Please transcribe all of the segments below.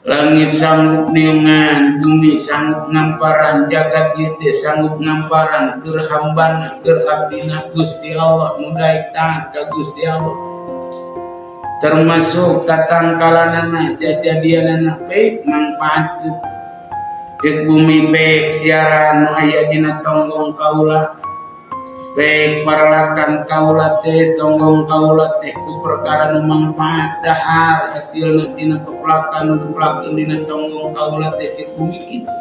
Langit sanggup niungan, bumi sanggup ngamparan, jagat ieu teh sanggup ngamparan keur hambana, keur abdina Gusti Allah nu daek taat ka Gusti Allah. Termasuk tatangkalanana, jajadianana pek mangpaatkeun. Ceuk bumi pek siaran nu aya dina tonggong kaula. Pek paralakan kaula teh tonggong kaula teh ku perkara nu mangpaat dahar hasilna tina pepelakan nu dipelakeun dina tonggong kaula teh ceuk bumi kitu.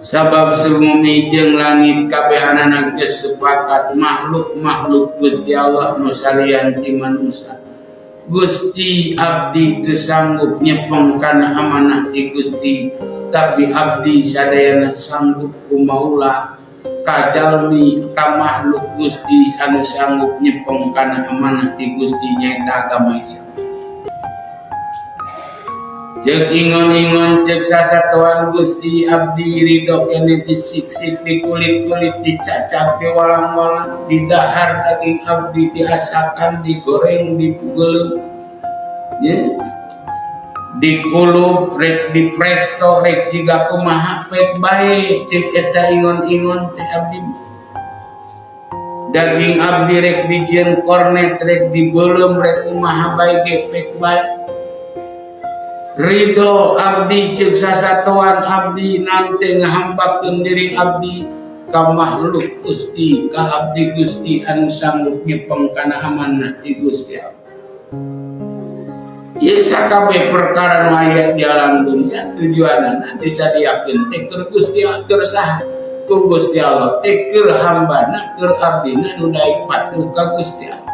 Sabab bumi jeung langit kabehanana geus sepakat makhluk-makhluk Gusti Allah nu salian ti manusia. Gusti abdi teu sanggup nyepeng kana amanah ti Gusti, tapi abdi sadayana sanggup ku maula ka jalmi ka makhluk Gusti anu sanggup nyepeng kana amanah ti Gusti nyaeta agama Islam. Ceuk ingon-ingon ceuk sasatoan Gusti abdi ridho keneh disiksik di kulit-kulit dicacak di walang-walang didahar daging abdi diasakan digoreng dibeuleum nya dikulub rek dipresto rek jiga kumaha pek bae ceuk eta ingon-ingon teh abdi daging abdi rek dijieun kornet rek dibeuleum rek kumaha bae ge pek bae. Ridho abdi ceuk sasatoan abdi nante ngahambakeun diri abdi ka makhluk Gusti ka abdi Gusti anu sanggup nyepeng kana amanah ti Gusti Allah. Ieu sakabeh perkara nu aya di alam dunia tujuanana disadiakeun teh keur Gusti keur saha? Ku Gusti Allah teh keur hambana keur abdina nu daek patuh ka Gusti Allah.